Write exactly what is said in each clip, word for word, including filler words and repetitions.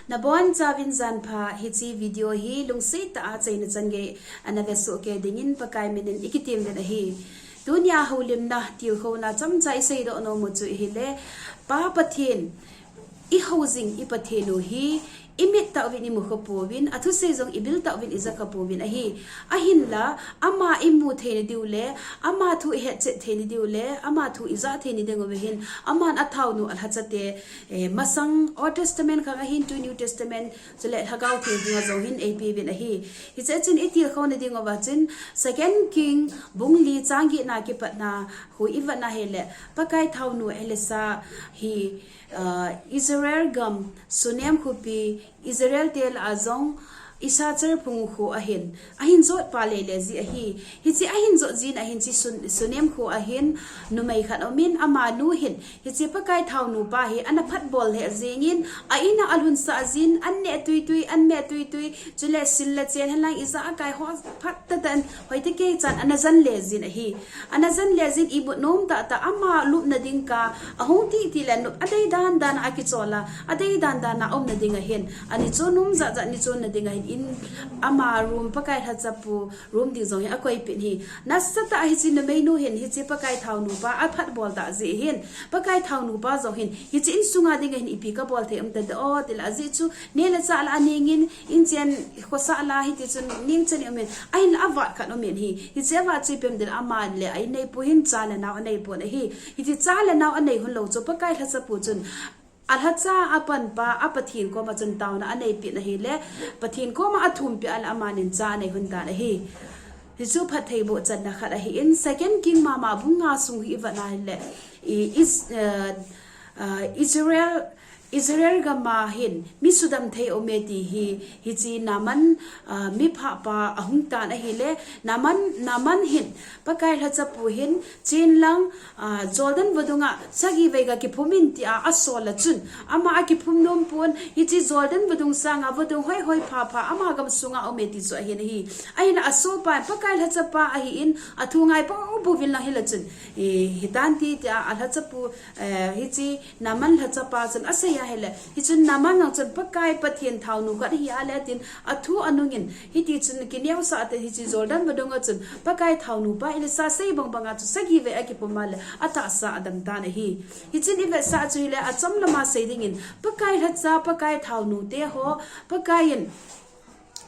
Nabon chauvin janpha. Hiche video hi lungset tah a achaina chan gei ana vesoh kei dingin Pakai minin ikitem uvin ahi. Tunia houlimna tilkhouna chomcha iseidoh nom u chu ahile, Pa Pathen, ihou jing i Pathen u hi imit tauvin imu kha pouvin, athusei jong ibil tauvin ija kha pouvin ahi. Ahinla, ama imu theina diu le, ama thu ihetchet theina diu le, ama thu ija theina diu vin, aman athaonu alhacha te, eh, masang Old Testament khang ahin, tu New Testament, chule Lhagao Theng dinga jong hin eipeuvin ahi. Hiche chun itilkhouna diuva chun, Second King bung li chang getna kipatna khu ivetna ahile, Pakai thaonu Elisha hi, ah, Israel gam, Shunem khopi, Israel te lah a jong Issachar phung khu ahin, ahin jot pa lele ji ahi. Hiche ahin jot jin ahin hiche Shun-, Shunem khu ahin numei khat aumin, amanu hin hiche Pakai thaonu pa hi ana phatbol lheh jengin, a in a alhunsah jin, an neh tuitui, an meh tuitui, chule sil le chen henlang ijakai ho phat tah tah in hoitah kei chan ana jan le jin ahi. Ana jan le jin, imut nom tah tah, ama lupna ding kah ahung titi le nop, adei dan dan a akichol a, adei dan dan a umna ding ahin, ani chon nom jat jat ni chonna ding ahin, in ama room, Pakai lhachapu room ding jong hi akoipeh in ahi. Nasatah a hiche numeinu hin hiche Pakai thaonu pa aphatbol tah jeh hin, Pakai thaonu pa jong hin hiche insunga ding ahin ipi kabol thei um tadem o, tile ajeh chu neh le chah la aningin, in chen khosah la hiti chun ningchan in umin, ahinla avat khat aumin ahi. Hiche avat chu ipi ham itile, ama le a inneipu hin cha le nao aneipon ahi. Hiche cha le nao anei lhon lou chu Pakai lhachapu chun alhacha apanpa a Pathen koma chun taona aneipeh in ahile, Pathen koma athumpeh a le amanin cha anei lhon tan ahi. Hichu phattheiboh channa khat ahin, Second King mama bung nga sung hi ivetna ahile, i, is, eh, ah, Israel, Israel gam a hin mi sudam thei aume ti hi, hiche Naaman, ah, miphah pa ahung tan ahile, Naaman, Naaman hin Pakai lhachapu hin chen lang, ah, Jordan vadung a sagi vei ga kiphum in tia asol a chun, ama akiphum nom pon, hiche Jordan vadung sanga vadung hoihoi phapha ama gam sunga aume ti chu ahin ahi. Ahinla asopa in Pakai lhachapa ahin, athu ngai poupou vin lang hile chun, eh, hitan ti tia alhachapu, eh, hiche Naaman lhachapa chun asei ahile, hichun Naaman lang chun Pakai Pathen thaonu khat ahi a le tin athu anungin, hiti chun kineosah tah in hiche Jordan vadung a chun Pakai thaonu pa Elisha sei bang banga chu sagi vei akiphum a le atahsa adam tan ahi. Hichun ivetsah chu hile, achom lama sei dingin Pakai lhacha, Pakai thaonu te ho, Pakai in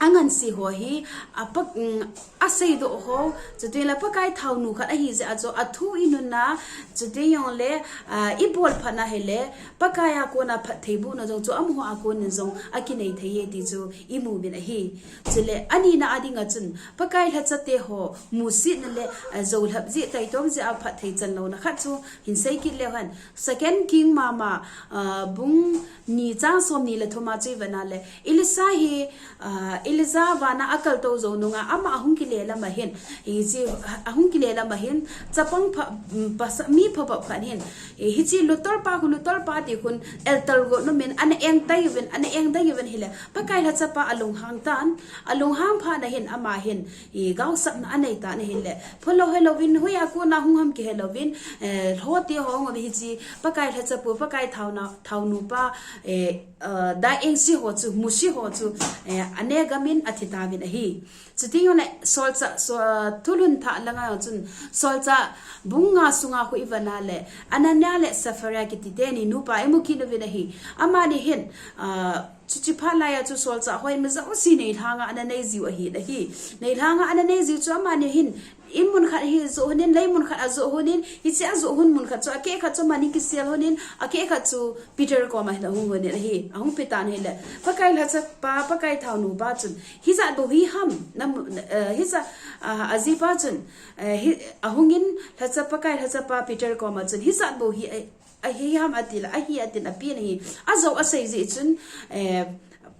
angansi ho hi, a Pak-, um, aseidoh ho, chutile Pakai thaonu khat ahi jeh a chu athu inunna, chuti jongle, ah, ibol phatna ahile, Pakai a kona phattheibohna jong chu amaho a konin jong akinei thei e ti chu imu uvin ahi. Chule anina a dinga chun Pakai lhacha te ho musetna le, ah, joulhap jeh, taitom jeh a phatthei chan louna khat chu hin sei kit leu hen. Second King mama, ah, bung ni chang somni le thum a chu ivetna le, Elisha hi, ah, Elijah vana akaltou jou nunga ama ahung kile lama hin, hiche ahung kile lama hin, chapang pha, um, pasa, mi phabep khat hin, eh, hiche lutol pa khu, lutol pa ti khun, eltal go nomin, ana engtai uvin, ana engtai uvin ahile, Pakai lhachapa alunghang tan, alunghang phat na hin ama hin, i gaosapna anei tan ahile, phalou helouvin, hoiya kona hung ham kihelouvin, eh, lho te ho ngom hiche Pakai lhachapu, Pakai thaona, thaonu pa, eh, eh, dai engse ho chu, muse ho chu, eh, aneh gamin athi tauvin ahi. Chuti jongle Solchah, so, ah, Thulhun Thah langa chun, Solchah bung nga sunga khu ivetna le, Anania le Sapphira kiti teni nupa imu kit uvin ahi. Amani hin, ah, Chuche phat laiya chu solchah hon mi jouse neilhanga ana nei jiu ahi, ahi. Neilhanga ana nei jiu chu amani hin, in mun khat hi ajoh lhonin, lei mun khat ajoh lhonin, hiche ajoh lhon mun khat chu akeh khat chu amani kisel lhonin, akeh khat chu Peter koma hin ahung lhonin ahi, ahung petan ahile. Pakai lhacha pa, Pakai thaonu pa chun, hijat bou hi ham, nam, eh, hijat, ah, ajipa chun, eh, hi, ahungin lhacha, Pakai lhacha pa Peter koma chun, hijat bou hi, eh, ahi ham atile, ahi atin apen ahi. Ajou asei jeh chun, eh,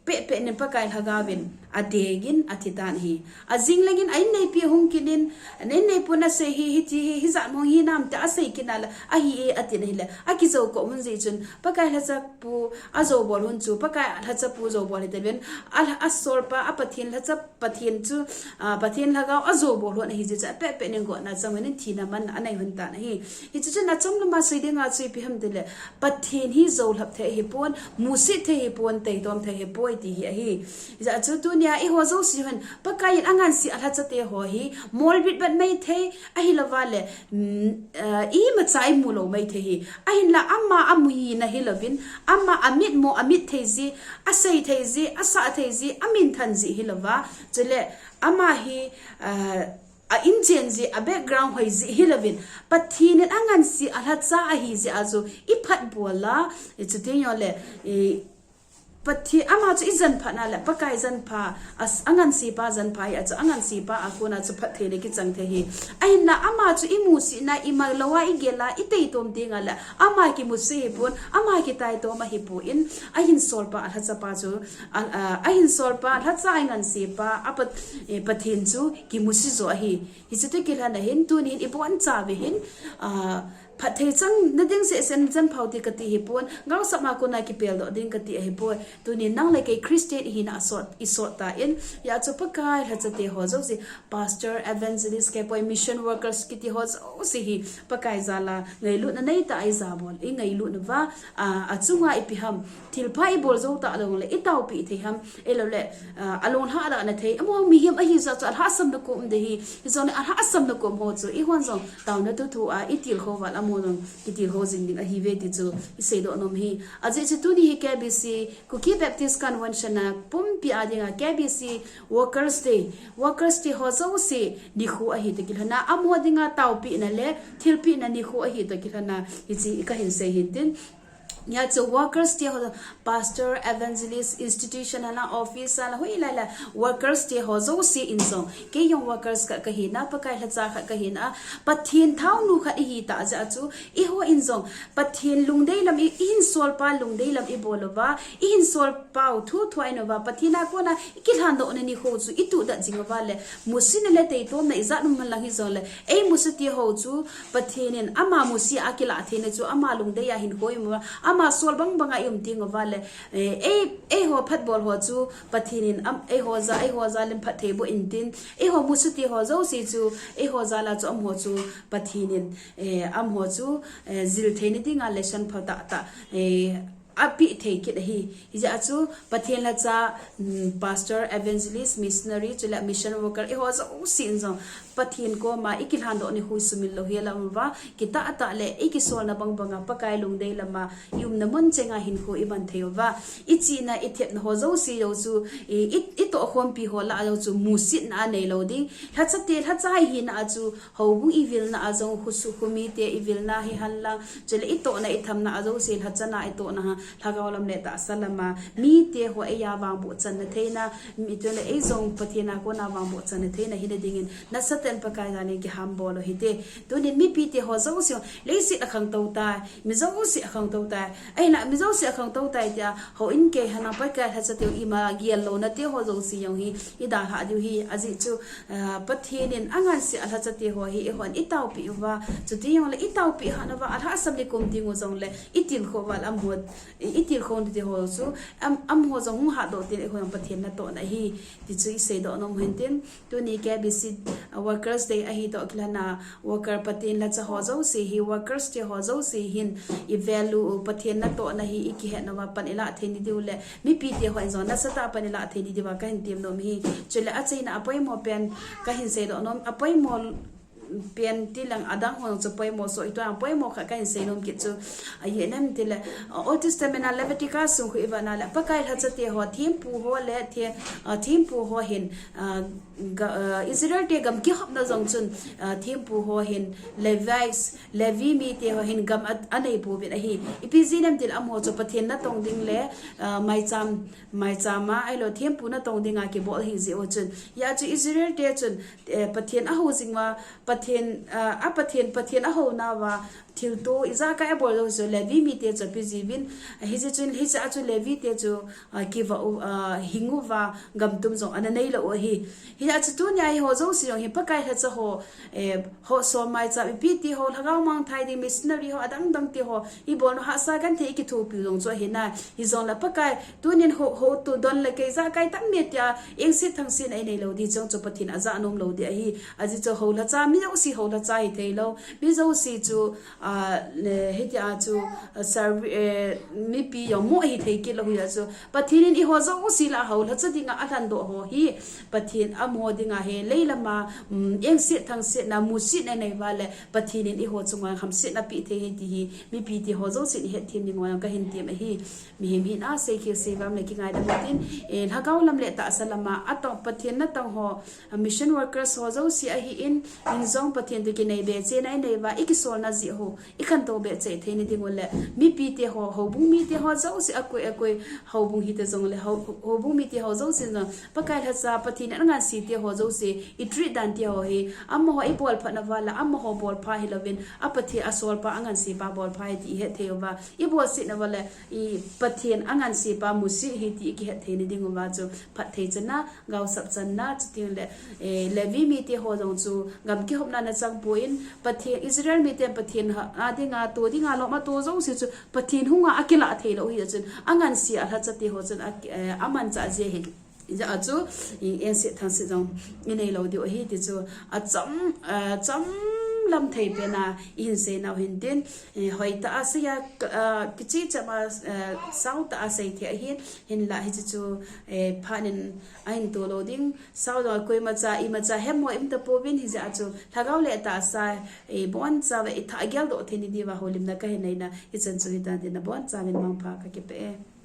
pehpeh nin Pakai Lhagaovin adengin athi tan ahi. Ajing lengin a inneipi hung kit in, a inneipu in asei hi, hiti hi, hijat mong hinam tia asei kit na le, ahi e atin ahile, akijou kop hun jeh chun, Pakai lhachapu ajou bol hun chu, Pakai lhachapu jou bol hite uvin, a, asolpa, a Pathen lhacha, Pathen chu, a, Pathen Lhagao ajou bol hun ahi jeh chun, apehpeh nin gotna chang un thina man anei hun tan ahi. Hiche chun achom lama sei dinga chu ipi ham tile, Pathen hi jou lhap thei ahipon, musit thei ahipon, taitom thei ahipoi ti hi ahi. Hijeh chun tunia eiho jouse hin, Pakai in angansea lhachate ho hi, molbit bat mai thei, ahilouva le, mm, eh, imacha imu lou mai thei ahi. Ahinla ama amuhina hilouvin, ama amitmo amit thei jeh, asei thei jeh, asah thei jeh, aminthan jeh hilouva. Chule ama hi, eh, a inchen jeh, a background hoi jeh hilouvin, Pathen in angansea lhacha ahi jeh a chu iphatbol a, ichuti jongle, i, Pathen, ama chu ijanphat na le, Pakai janpha, as, angansepa janpha hi, achu angansepa a kona chu phattheina kichang thei ahi. Ahinla ama chu imusitna, imalou a, igel a, itaitom dinga le, ama kimusit ahipon, ama kitaitom ahipon, ahinsolpa, alhachapa chu, a, a, ahinsolpa, lhacha angansepa, a Pat-, eh, Pathen chu kimusit jo ahi. Hiche toh kilhon a hin, tuni hin ibonchauva hin, a, phatthei chang nading sehseh in janphau te kati ahipon, gaosap a kona kipeldoh ding kati ahipoi. Tuni nang le kei Christian ihina asot, isot tan, hijeh chun Pakai lhachate ho jouse, pastor, evangelist, kei poi mission workers kiti ho jouse hi, Pakai jal a ngailutna neitah a ijabol, ingailut nauva, a, achunga ipi ham, thilpha ibol jou ta jongle, itaopi thei ham, ahilouleh, a, alunglhah lahna thei, amaho mihem ahi jeh chun alhahsamna kom um ding ahi, hijongle alhahsamna kom ho chu, eihon jong, taona thuthu a, itilkhou uva le amaho jong, kitilkhou jing ding ahiuve ti chu, iseidoh nom ahi. Ajeh chu tuni hi K B C, Kuki Baptist Convention a, pumpi a dinga K B C Workers Day, Workers Day ho jouse, nikho ahi toh kilhon a, amaho dinga taopina le, thilpehna nikho ahi toh kilhon a, hiche kahin sei hin tin. Hijeh chun workers te ho, pastor, evangelist, institution a la, office a la, hoilai la, workers te ho jouse in jong, kei jong workers khat kahi na, Pakai lhacha khat kahi na, Pathen thaonu khat ihi tah jeh a chu, eiho in jong, Pathen lungdei lam i, ihinsolpa lungdei lam ibol uva, ihinsolpau thu thu a in uva, Pathen a kona, ikilhandohna nikho chu, ituhdat jing uva le, musitna le taitomna ijat um hen lang hijongle, eimusit te ho chu, Pathen in ama musit a akilah theina chu ama lungdei a hinkho imu a, ama sol bangbang a ium teng uva le, eh, ei, eiho phatbol ho chu Pathen in am, eiho jal, eiho jal in phatthei boh intin, eiho musit te ho jouse chu, eiho jal a chu amaho chu Pathen in, eh, amaho chu, eh, jil theina dinga lesson phatah tah, eh, apeh thei kit ahi. Hijeh a chu Pathen lhacha, mm, pastor, evangelist, missionary, chule mission worker, eiho jouse in jong Pathen koma ikilhandoh nikho sumil lou hi aum uva, kitah tah le ikisolna bangbang a Pakai lungdei lam a iumna mun cheng a hinkho iman thei uva, ichihna, ithepna ho jouse jong chu, i, i, itohkhompi ho lah a jong chu musitna anei lou ding. Lhachate, lhacha ihina a chu, houbung ivilna a jong, khusu, khomite ivilna hihen lang, chule itohna ithamna a jouse, lhachana itohna a, lhagao lam le tahsa lam a, mite ho eiya vangboh channa theina, mi, chule ei jong Pathen a kona vangboh channa theina hina dingin, nasatah in Pakai jal in kihambol u hite. Tunin mipite ho jouse, leiset akhangtou tai, mi jouse akhangtou tai, ahinla mi jouse akhangtou tai tia, houin kei hen lang Pakai lhacha teu ima gel louna te ho jouse jong hi, idalhah diu ahi, ajeh chu, ah, Pathen in angansea lhacha te ho hi eihon itaopeh uva, chuti jongle itaopeh hat uva, alhahsam le kum ding u jongle, itilkhou uva le amaho, i, itilkhou te ho chu, am, amaho jong hung hatdoh tin eihon Pathen natohna ahi, ti chu iseidoh nom u hintin, tuni K B C, ah, Workers Day ahi toh kilhon a, worker Pathen lhacha ho jouse hi, workers te ho jouse hin, i value u Pathen natohna hi ikihetna uva pan ilah thei ni diu le, mipite hon jong nasatah a pan ilah thei ni diuva kahin tem nom ahi. Chule achaina apoimo pen kahin seidoh nom, apoimo pen tileng adang ho chu poimo soh, tua poimo khat kahin sei nom kit chu, ahi nem tile, uh, Old Testament a Leviticus sung khu ivet na le, Pakai lhacha te ho, thempu ho le the, uh, thempu ho hin, uh, ga, uh, Israel te gam kihopna jong chun, uh, thempu ho hin, Levites, Levi mite ho hin gam a, anei pouvin ahi. Ipi jeh inem tile amaho chu Pathen natong ding le, uh, maicham, maicham a, ahilou thempu natong dinga kibol ahi jeh u chun. Hijeh chun Israel te chun, eh, Pathen ahou jing uva, Pathen, ah, a Pathen, Pathen ahou nauva, thilto, ijakai abol lou chu Levi mite chu apejiuvin, hijeh chun hiche a chu Levi te chu, ah, kiva u, ah, hing uva gam tum jong ana neilou u ahi. Hijeh a chu tunia eiho jouse jong hi Pakai lhacha ho, eh, ho som maicham, ipi ti ho, lhagao mangthai ding, missionary ho, adang dang ti ho, ibolna hahsa genthei ikithopiu jong chu ahi nai. Hijongle Pakai, tunin ho, houtudon le kei jakai tam me tia, engset thangsetna inei lou ding jong chu Pathen ajah nom lou ding ahi. Ajeh chu ho lhacha, mi jouse ho lhacha hithei lou. Mi jouse chu, ah, le, hitia chu, ah, servi-, eh, mipi jong mo hithei kit lou hijeh a chu. Pathen in eiho jouse lah a ho lhacha dinga alhandoh ho hi. Pathen amaho dinga hi leilama, um, engset thangsetna, musetna inei uva le, Pathen in eiho chunga hamsetna apeh thei ahi ti hi, mipi te ho jousen ihet them ding uva kahin tem ahi. Mihem hina seikhel seivam le kingaidam utin, eh, lhagao lam le tahsa lama, atong Pathen natong ho, ah, mission workers ho jouse ahin, in jong Pathen toh kinei bechehna inei uva, ikisolna jeh ho, ikhantou becheh theina ding u le, mipi te ho, houbung mite ho jouse akoi akoi, houbung hita jongle, ho, houbung mite ho jouse jong, Pakai lhacha Pathen in anganse te ho jouse, i treat dan te ho hi, amaho ibolphatna uva le, amaho bolpha hilouvin, a Pathen asolpa angansepa bolpha ahi ti ihet thei uva, ibolsetna uva le, i Pathen angansepa musit ahi ti ikihet theina ding uva chu, phatthei channa, gaosap channa, chuteng le, eh, Levi mite ho jong chu, gam kihopna ana chang pon, Pathen, Israel miten Pathen a dinga, to dinga lom ato jouse chu, Pathen hunga akilah thei lou hijeh chun, anganse alhacha te ho chun, a, eh, amanchah jeh ahi. Hijeh a chu, i, engset thangset jong inei lou diu ahi ti chu, acham, eh, cham lam thei pena ihin seinau hintin, eh, hoitah a sei a, eh, kicheh chama, eh, sautah a sei thei ahin, hinlah hiche chu, eh, phat in ahin to lou ding, sao jong koimacha, imacha hemmo ium tapouvin hijeh a chu, lhagao le tahsa, eh, bonchauva ithah geldoh theina diuva houlimna kahin neina, hichan chu hitan tin nabonchauvin mangpha kakipeh e.